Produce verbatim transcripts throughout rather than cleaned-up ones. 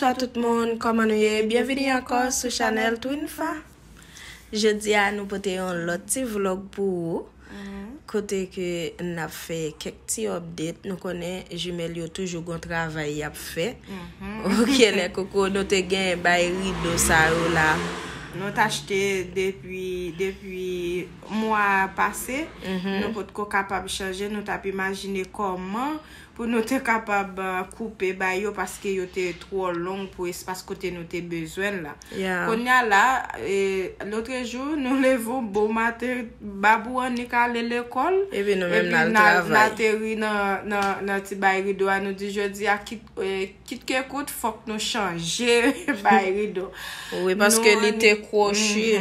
Bonswa tout moun, kòman nou ye? Byenvini ankò sou chanèl Twinfa. Jodi a nou pote yon lòt ti vlòg pou ou. Kote ke n ap fè kèk ti update. Nou konnen jimèl yo toujou gon travay y ap fè. Oke, lè koko, nou te gen bay rido sa yo la. Nou t achte depi, depi mwa pase. Nou potko kapab chanje, nou t ap imajine kòman pou nou te kapab, uh, koupe bay yo paske yo te twò long pou espas kote nou te bezwen l la. Kounye a la, e, lotrejou, nou leve yon bon maten, babou annik ale lekòl. Epi nou menm n al travay. N ateri nan, nan, nan ti bay rido a, nou di jodi a, kit, e, kit ke kout, fòk nou chanje bay rido. Wi, paske li te kwochi.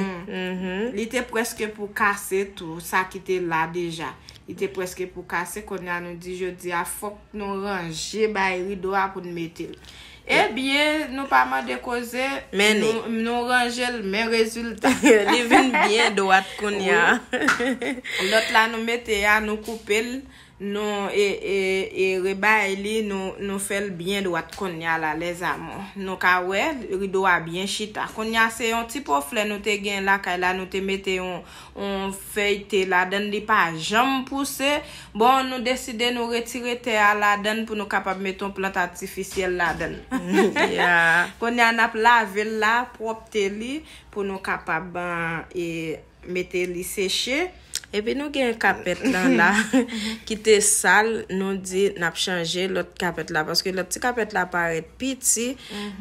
Li te prèske pou kase tou, sa ki te la deja. Li te prèske pou kase, kounye a nou di jodi a fòk nou ranje bay rido a pou n mete l. Ebyen, nou pa mande koze, nou, nou ranje l, men rezilta. Li vin byen dwat kounye a. Lòt la nou mete a, nou koupe l, nou e, e, e rebay li, nou, nou fè l byen dwat kounye a la, les amours. Nou ka wè, rido a byen chita. Kounye a se yon ti po flè nou te gen lakay la, nou te mete yon yon fèy te ladan l, li pa janm pouse. Bon, nou deside nou retire tè a ladan l pou nou kapab mete yon plant atifisyèl ladan l. Kounye a, n ap lave l la, pwòpte li, pou nou kapab, e, mete li seche. Epi nou gen kapèt lan la, ki te sal, nou di n ap chanje lòt kapèt la, paske lòt ti kapèt la parèt piti,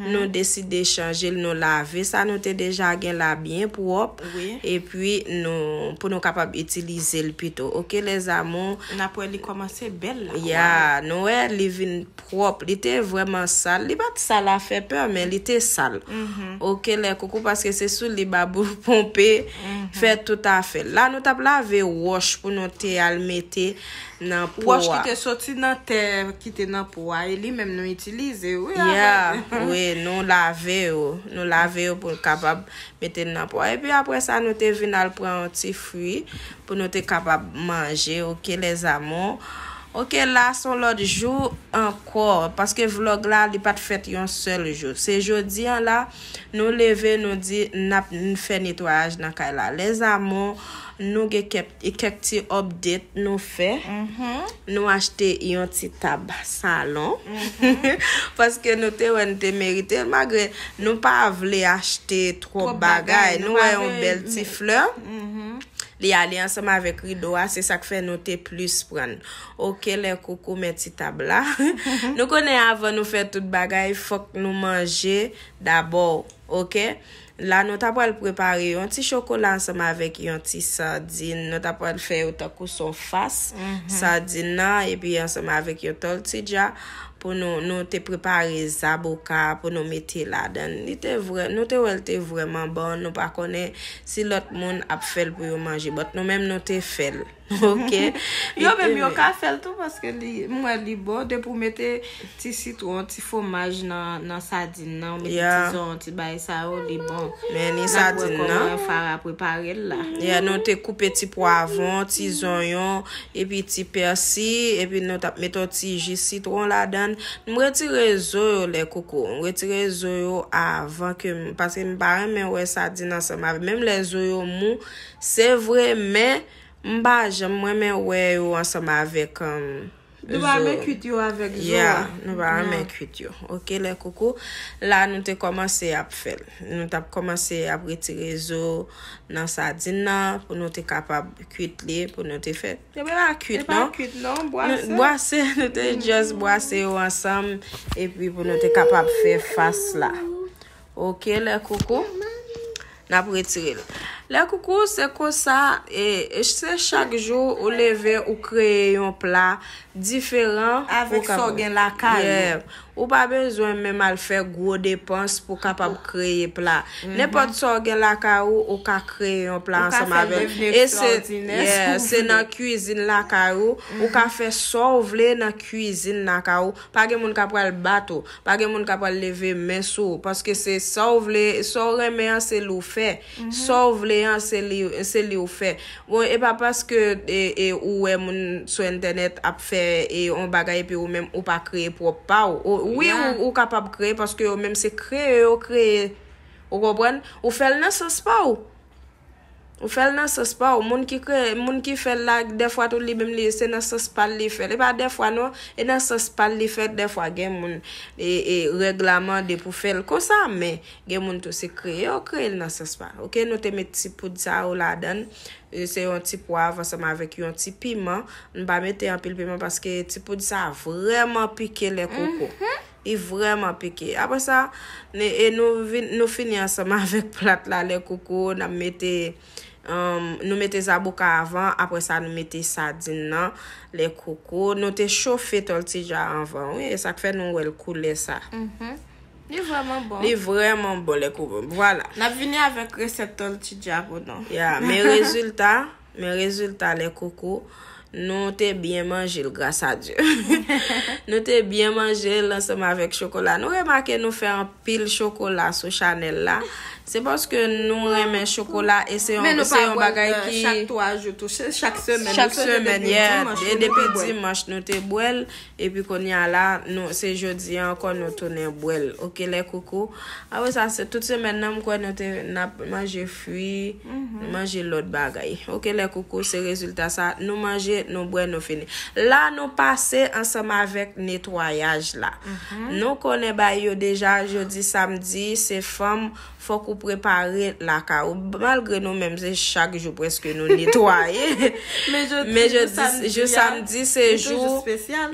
nou deside chanje l, nou lave sa nou te deja gen la byen pwòp, epi nou, pou nou kapab itilize l pito. Oke, les amours. N ap wè li kòmanse bèl la. Ya, nou wè li vin pwòp. Li te vrèman sal. Li pa t sal a fè pè, men li te sal. Oke, lè koko, paske se sou li babou ponpe, fè tout afè. La, nou t ap lave wòch pou nou te al mete nan po a. Wòch ki te soti nan tè, ki te nan po a, e li menm nou itilize, wi, wi, nou lave yo. Nou lave yo pou n kapab mete l nan po a. Epi apre sa, nou te vin al pran yon ti fwi pou nou te kapab manje, oke, les amours. Oke, la, se yon lòt jou ankò, paske vlòg la, li pa t fèt yon sèl jou. Se jodi a la, nou leve, nou di, n ap, n fè netwayaj nan kay la. Les amours, nou gen kèk, kèk ti update nou fè. Nou achte yon ti tab salon. Paske nou te wè n te merite l, malgre nou pa vle achte twòp bagay. Nou wè yon bèl ti flè. Li ale ansanm avèk rido a, se sa k fè nou te plis pran. Oke, lè koko, men ti tab la. Nou konnen avan nou fè tout bagay, fòk nou manje dabò, oke? La, nou ta pral prepare yon ti chokola ansanm avèk yon ti sadin. Nou ta pral fè yo tankou son fas sadin nan, epi ansanm avèk yon tòltija pou nou, nou te prepare zaboka pou nou mete ladan. Li te vrè, nou te wè l te vrèman bon. Nou pa konnen si lòt moun ap fè l pou yo manje, but nou menm nou te fè l. Oke? Yo menm yo ka fè l tou, paske li, m wè li bon. Depi w mete ti sitwon, ti fwomaj nan, nan sadin nan, w mete ti zonyon, ti bagay sa yo, li bon. Men ni sadin nan. N ap wè kòman Fara prepare l la. Yeah, nou te koupe ti pwavwon, ti zonyon, epi ti pèsi, epi nou t ap mete yon ti ji sitwon ladan. M retire zo yo, lè koko. M retire zo yo avan ke m, paske m pa renmen wè sadin ansanm avè. Menm lè zo yo mou, se vre, men m pa janm renmen wè yo ansanm avèk, um, zo. Nou pa renmen kwit yo avèk zo a. Yeah, nou pa renmen kwit yo. Oke, lè koko. La, nou te kòmanse ap fè l. Nou t ap kòmanse ap retire zo nan sadin nan pou nou te kapab kwit li, pou nou te fè. Epi pa kwit non. Epi pa kwit non, bwase. Bwase, nou te just bwase yo ansanm, epi pou nou te kapab fè fas la. Oke, lè koko, n ap retire l. Lè koko, se konsa, e, e se chak jou ou leve, ou kreye yon pla diferan. Avèk sa w gen lakay ou. Yeah. Ou pa bezwen menm al fè gwo depans pou kapab kreye pla. Nenpòt sa w gen lakay ou, ou ka kreye yon pla ansanm avè l. Ou ka fè l devni ekstwòdinè si w vle. Yeah, se nan kwizin lakay ou, ou ka fè sa w vle nan kwizin lakay ou. Pa gen moun k ap pral bat ou. Pa gen moun k ap pral leve men sou ou. Paske se sa w vle, sa w renmen an, se li w fè. Sa w vle an, se li, se li ou fè. Bon, e pa paske e, e, ou wè moun sou entènèt ap fè e, yon bagay epi ou menm ou pa kreye pwòp pa ou. Ou- Wi, yeah, ou, ou kapab kreye paske yo menm se kreye yo kreye. Ou konprann? Ou fè l nan sans pa ou. Ou fè l nan sans pa ou. Moun ki kreye, moun ki fè l la, dèfwa tou li menm li, se nan sans pa l li fè l. E pa dèfwa non, e nan sans pa l li fè l. Dèfwa gen moun, e, e, règ la mande pou fè l konsa, men gen moun tou se kreye yo kreye l nan sans pa l. Oke, nou te met ti poud sa yo ladan l. E, se yon ti pwav ansanm avèk yon ti piman. Nou pa mete anpil piman paske ti poud sa vrèman pike lè koko. Li vrèman pike. Apre sa, ne- e nou vin- nou fini ansanm avèk plat la lè koko, n ap mete, um, nou mete zaboka avan, apre sa nou mete sadin nan lè koko. Nou te chofe tòltija anvan, wi, e sa k fè nou wè l koulè sa. Li vrèman bon. Li vrèman bon lè koko. Vwala. N ap vini avèk resèt tòltija pou nou. Ya, men rezilta, men rezilta lè koko, nou te byen manje l, gras a Dye. Nou te byen manje l ansanm avèk chokola. Nou remake nou fè anpil chokola sou chanèl la. Se paske nou renmen chokola e se yon, se yon bagay ki chak twa jou tou, se chak semèn. Chak semèn, yeah. E depi dimanch nou te bwè l. Epi kounye a la, nou, se jodi a ankò nou tounen bwè l. Oke, lè koko. Apre sa, se tout semèn nan, m kwè nou te, n ap manje fwi, nou manje lòt bagay. Oke, lè koko, se rezilta sa. Nou manje, nou bwè, nou fini. La, nou pase ansanm avèk netwayaj la. Nou konnen bagay yo deja, jodi samdi, se fanm, fòk ou prepare lakay ou. Malgre nou menm, se chak jou prèske nou netwaye. Men jodi, jou samdi, se jou,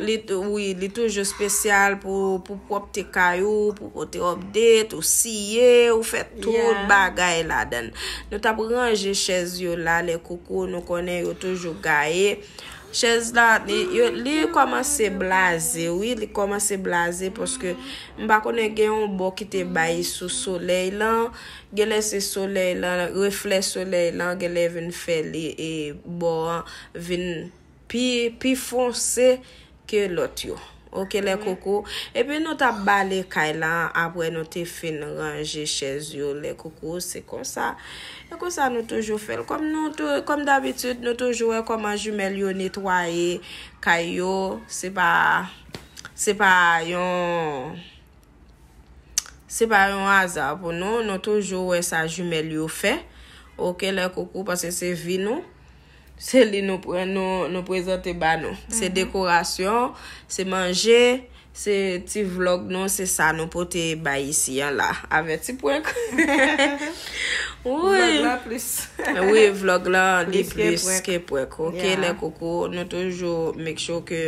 li, wi, li toujou espesyal pou, pou pwòpte kay ou, pou pote update, ou siye, ou fè tout bagay ladan l. Nou t ap ranje chèz yo la, lè koko, nou konnen yo toujou gaye. Chèz la, li, yo, li kòmanse blaze, wi, li kòmanse blaze paske m pa konnen gen yon bò ki te bay sou solèy lan, genlè se solèy lan, reflè solèy lan, genlè vin fè li, e, bò an vin pi, pi fonse ke lòt yo. Oke, lè koko. Epi nou t ap bale kay la, apre nou te fin ranje chèz yo, lè koko, se konsa. E konsa nou toujou fè l. Kòm nou tou, kòm dabitid, nou toujou wè kòman jimèl yo netwaye kay yo. Se pa, se pa yon, se pa yon aza pou nou. Nou toujou wè sa jimèl yo fè. Oke, lè koko, paske se vi nou. Se li nou pran, nou, nou prezante ba nou. Se dekorasyon, se manje, se ti vlòg nou, se sa nou pote bay isi an la. Avè ti prank. Wi. Vlòg la plis. Wi, vlòg la, li plis ke prank. Oke, lè koko, nou toujou make sure ke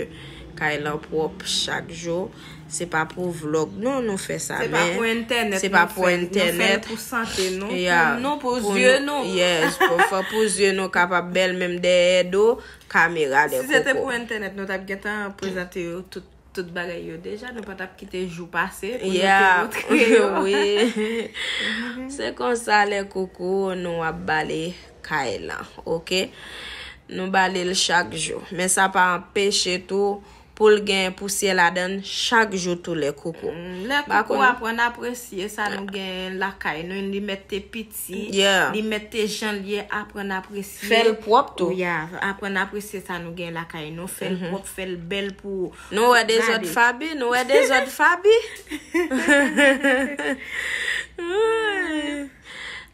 kay lan pwòp chak jou. Se pa pou vlòg non nou fè sa, men se pa pou entènèt, nou fè l pou sante nou, pou nou, pou zye nou. Yes, pou, fò pou zye nou kapab bèl menm dèyè do kamera lè koko. Si se te pou entènèt, nou t ap gentan prezante yo tout, tout bagay yo deja, nou pa t ap kite jou pase pou nou te montre yo. Wi. Se konsa lè koko, nou ap bale kay lan, oke? Nou bale l chak jou. Men sa pa anpeche tou pou l gen pousyè ladan l chak jou tou lè koko. Lè koko aprann apresye sa nou gen lakay nou, li mèt te piti, li mèt te jan l ye, aprann apresye. Fè l pwòp tou. Wi, aprann apresye sa nou gen lakay nou, fè l pwòp, fè l bèl pou. Nou wè dezòd Faby, nou wè dezòd Faby.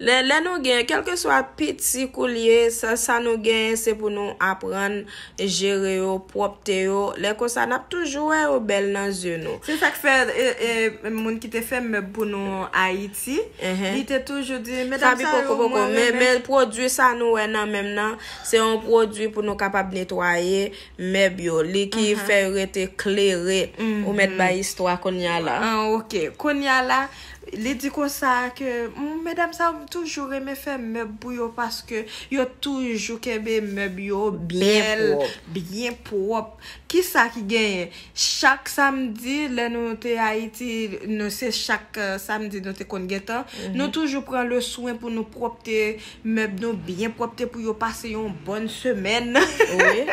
Lè, lè nou gen, kèlkeswa piti koulye, sa, sa nou gen, se pou nou aprann jere yo, pwòpte yo. Lè konsa, n ap toujou wè yo bèl nan zye nou. Se sa k fè, e, e, moun ki te fè mèb pou nou Ayiti, li te toujou di, medam sa yo, mwen renmen. Men, men pwodui sa nou wè nan men m nan, se yon pwodui pou nou kapab netwaye mèb yo. Li ki fè yo rete klere. Ou mèt bay istwa kounye a la. Ah, oke. Kounye a la, Li di konsa ke, mm, medam sa yo, m toujou renmen fè mèb pou yo paske yo toujou kenbe mèb yo bèl, byen pwòp. Kisa ki genyen? Chak samdi, lè nou te Ayiti, nou se chak, eh, samdi nou te konn gen tan, nou toujou pran le swen pou nou pwòpte mèb nou byen pwòpte pou yo pase yon bòn semèn. Wi.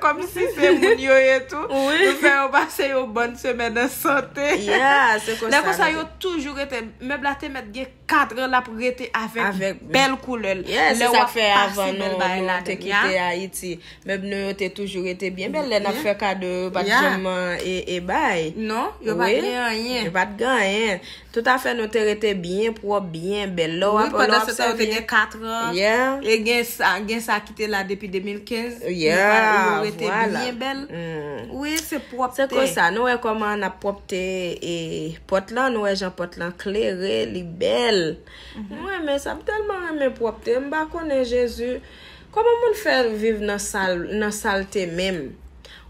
Kòmsi se moun yo ye tou. Wi. Nou fè yo pase yon bòn semèn an sante. Yeah, se konsa. Lè konsa, yo toujou rete Mèb la te mèt gen kat an, l ap rete avèk bèl koulè l. Yeah, se sa k fè avan nou, nou te kite Ayiti, mèb nou yo te toujou rete byen bèl. Lè n ap fè kado yo, yo pa t janm e, e bay. Non, yo pa t gen anyen. Yo pa t gen anyen. Toutafè, nou te rete byen pwòp, byen bèl. Lè w ap, lè w ap sèvi. Wi, pandan se tan, yo te gen kat an. Yeah. E gen sa, gen sa ki te la depi de mil kenz. Yeah, yo rete byen bèl. Wi, se pwòpte. Se konsa, nou wè kòman n ap pwòpte e pòt lan, nou wè jan pòt lan klere, li bèl. Mwen renmen sa, m tèlman renmen pwòpte, m pa konnen Jezi. Kòman moun fè viv nan sal, nan salte menm?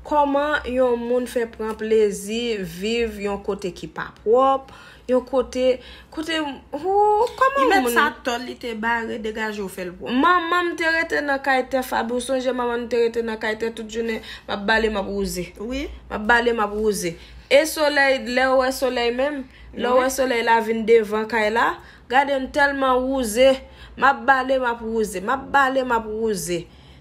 Kòman yon moun fè pran plezi viv yon kote ki pa pwòp, yon kote, kote, oh, kòman yon moun. Li mèt sa tòl, li te bare, degaje w fè l pwòp. Manman m te rete nan kay tè, Faby, ou sonje manman m te rete nan kay tè tout jounen, m ap bale, m ap wouze. Wi. M ap bale, m ap wouze. E solèy, lè w wè solèy menm, lè w wè solèy la vin devan kay la, gade m tèlman wouze, m ap bale, m ap wouze, m ap bale, m ap wouze.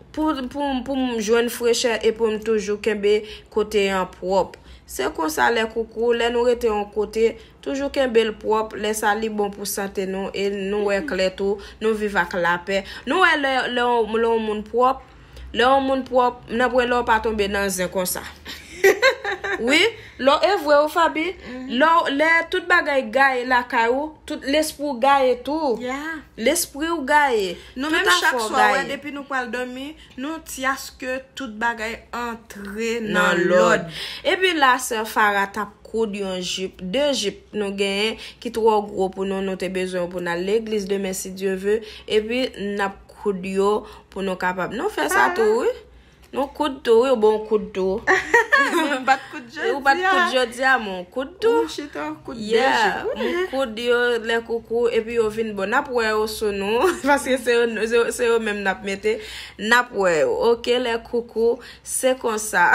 Pou, pou, pou m jwenn frechè e pou m toujou kenbe kote an pwòp. Se konsa lè koukou, lè nou rete yon kote, toujou kenbe l pwòp, lè sa li bon pou sante nou e nou wè klè tou, nou viv ak lapè. Nou wè lè, lè, lè yon moun pwòp, lè yon moun pwòp, nanpwen lè w pa tonbe nan zen konsa. Wi, lè w, e vre wi, Faby. Lè w, lè tout bagay gaye lakay ou, tout lespri w gaye tou. Yeah. Lespri w gaye. Nou menm chak swa, wè, depi nou pral dòmi, nou tyas ke tout bagay antre nan lòd. Epi la, sè Farah t ap koud yon jip, de jip nou genyen ki twò gwo pou nou, nou te bezwen yo pou n al legliz demen, si Dye ve. Epi n ap koud yo pou nou kapab. Nou fè sa tou, wi. Nou koud tou, wi, ou bon koud tou. Mwen m pa t koud jodi a. Ou pa t koud jodi a, men w koud tou. Ou chita w koud de jip. Yeah, m koud yo lè koukou, epi yo vin bon. N ap wè yo sou nou, paske se yo, se, se yo menm n ap mete. N ap wè yo. Oke, lè koukou, se konsa.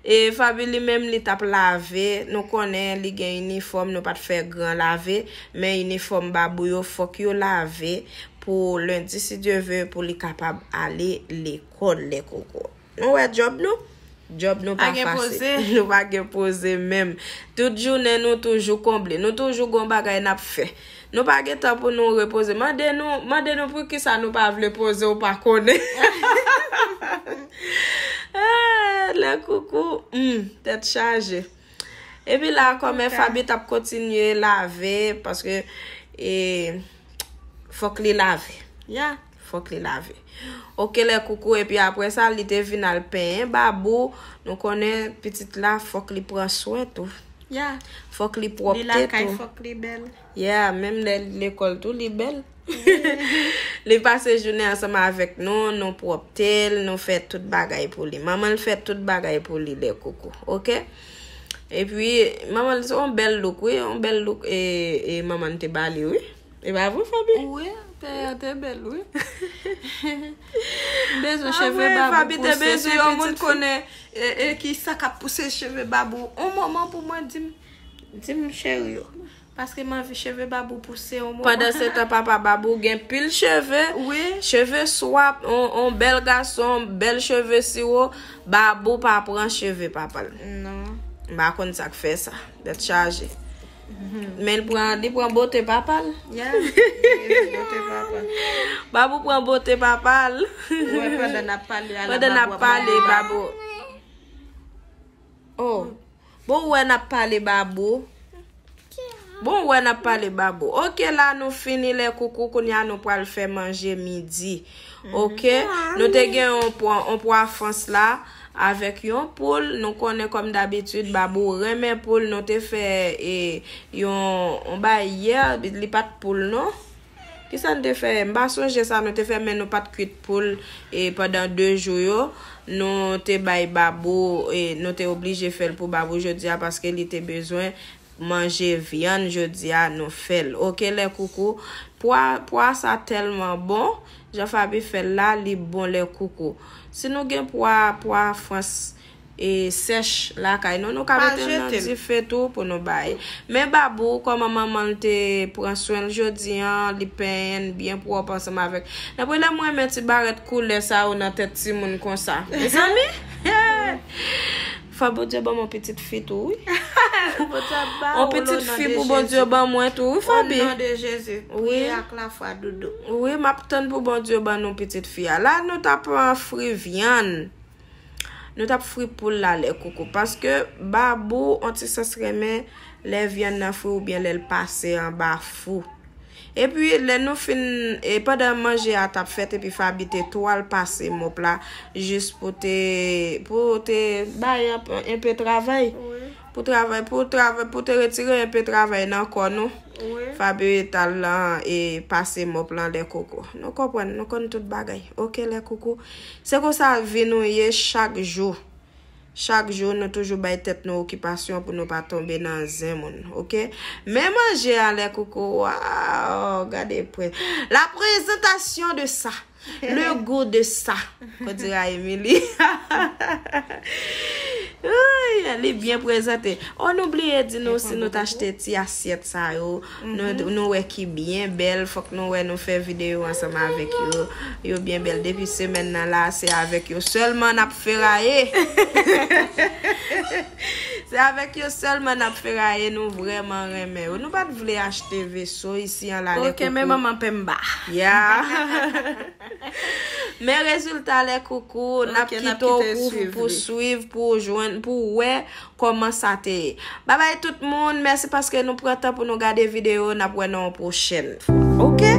E Faby li menm, li t ap lave. Nou konnen li gen inifòm, nou pa t fè gran lave. Men inifòm Babou yo, fòk yo lave pou lendi, si Dye ve, pou li kapab ale lekòl, lè koukou. Nou wè djòb nou? Djòb nou pa fasil. Nou pa gen poze menm. Tout jounen nou toujou konble. Nou toujou gon bagay n ap fè. Nou pa gen tan pou nou repoze. Mande nou, mande nou poukisa nou pa vle poze, ou pa konnen. Ah, lè koukou, hmm, tèt chaje. Epi la, kòmè Faby t ap kontinye lave, paske, e, fòk li lave. Ya. Fòk li lave. Oke, lè koukou, epi apre sa, li te vin al penyen Babou. Nou konnen pitit la, fòk li pran swen tou. Ya. Fòk li pwòpte tou. Li lakay, fòk li bèl. Yeah, menm lè li lekòl tou, li bèl. Li pase jounen ansanm avèk nou, nou pwòpte l, nou fè tout bagay pou li. Manman l fè tout bagay pou li, lè koukou, oke? Epi, manman l se yon bèl look, wi, yon bèl look, e, e manman l te ba li, wi. E pa vre, Faby? Wi, penyen an te bèl, wi. M bezwen cheve Babou pouse. Faby te bezwen yon moun konnen, e, e, ki sa k ap pouse cheve Babou. On moman pou mwen, di m, di m cheri yo. Paske m anvi cheve Babou pouse yon moman. Pandan se tan, papa Babou gen pil cheve. Wi. Cheve swap, on, on bèl gason, bèl cheve siwo. Babou pa pran cheve papa l. Non. M pa konn sa k fè sa. Tèt chaje. Men li pran, li pran bote papa l. Yeah, li pran bote papa l. Babou pran bote papa l. Ou wè pandan n ap pale a la, pandan n ap pale, Babou. Oh. Bon, ou wè n ap pale Babou. Bon, ou wè n ap pale Babou. Oke, la nou fini lè koukou, kounye a nou pral fè manje midi. Oke? Nou te gen yon pwa, yon pwa frans la avèk yon poul. Nou konnen kòm dabitid, Babou renmen poul. Nou te fè, e, yon, yon bagay yè, li pa t poul non. Kisa n te fè? M pa sonje sa nou te fè, men nou pa t kwit poul, e, pandan de jou yo. Nou te bay Babou, e, nou te oblije fè l pou Babou jodi a paske li te bezwen manje vyann jodi a, nou fè l. Oke, lè koukou. Pwa, pwa sa tèlman bon. Jan Faby fè l la, li bon lè koukou. Si nou gen pwa, pwa frans, e, sèch lakay nou, nou ka mete l nan dife tou pou nou bay. Men Babou, kòman manman l te pran swen l jodi a, li penyen l byen pwòp ansanm avèk. Dapre lè m renmen ti barèt koulè sa yo nan tèt timoun konsa. Mezanmi! Fò Bondye ban m yon pitit fi tou, wi. Bondye ap ba ou, o non de Jezi. On pitit fi pou Bondye ban mwen tou, wi, Fabi. O non de Jezi. Wi. Priye ak lafwa, doudou. Wi, m ap tann pou Bondye ban nou pitit fi a. La, nou t ap, euh, fri vyann. Nou t ap fri poul la, lè koko. Paske babou, on ti sans renmen lè vyann nan fri oubyen lè l pase anba fou. Epi, lè nou fin, e pandan manje a t ap fèt, epi Fabi te twal pase mòp la, jis pou te, pou te bay enpe travay. Wi. Pou travay, pou travay, pou te retire enpe travay nan kò nou. Wi. Fabi t al lan e pase mòp lan, lè koko. Nou konprann, nou konn tout bagay. Oke, lè koko. Se konsa vi nou ye chak jou. Chak jou, nou toujou bay tèt nou okipasyon pou nou pa tonbe nan zen moun, oke? Men manje a, lè koko, waw, gade pre-, la présentation de ça, le goût de ça, comme dira Emily. Ay, li byen prezante. Oh, nou bliye di nou si nou t achte ti asyèt sa yo. Nou, nou wè ki byen bèl. Fòk nou wè nou fè videyo ansanm avèk yo. Yo byen bèl. Depi semèn nan la, se avèk yo sèlman n ap feraye. Se avèk yo sèlman n ap feraye. Nou vrèman renmen yo. Nou pa t vle achte veso isi an la, lè koko. Oke, men manman Pemba. Ya. Men rezilta, lè koko, n ap kite w pou, pou swiv, pou jwenn, pou wè kòman sa te ye. Babay tout moun, mèsi paske nou pran tan pou nou gade videyo, n ap wè nan yon pwochèn. Oke?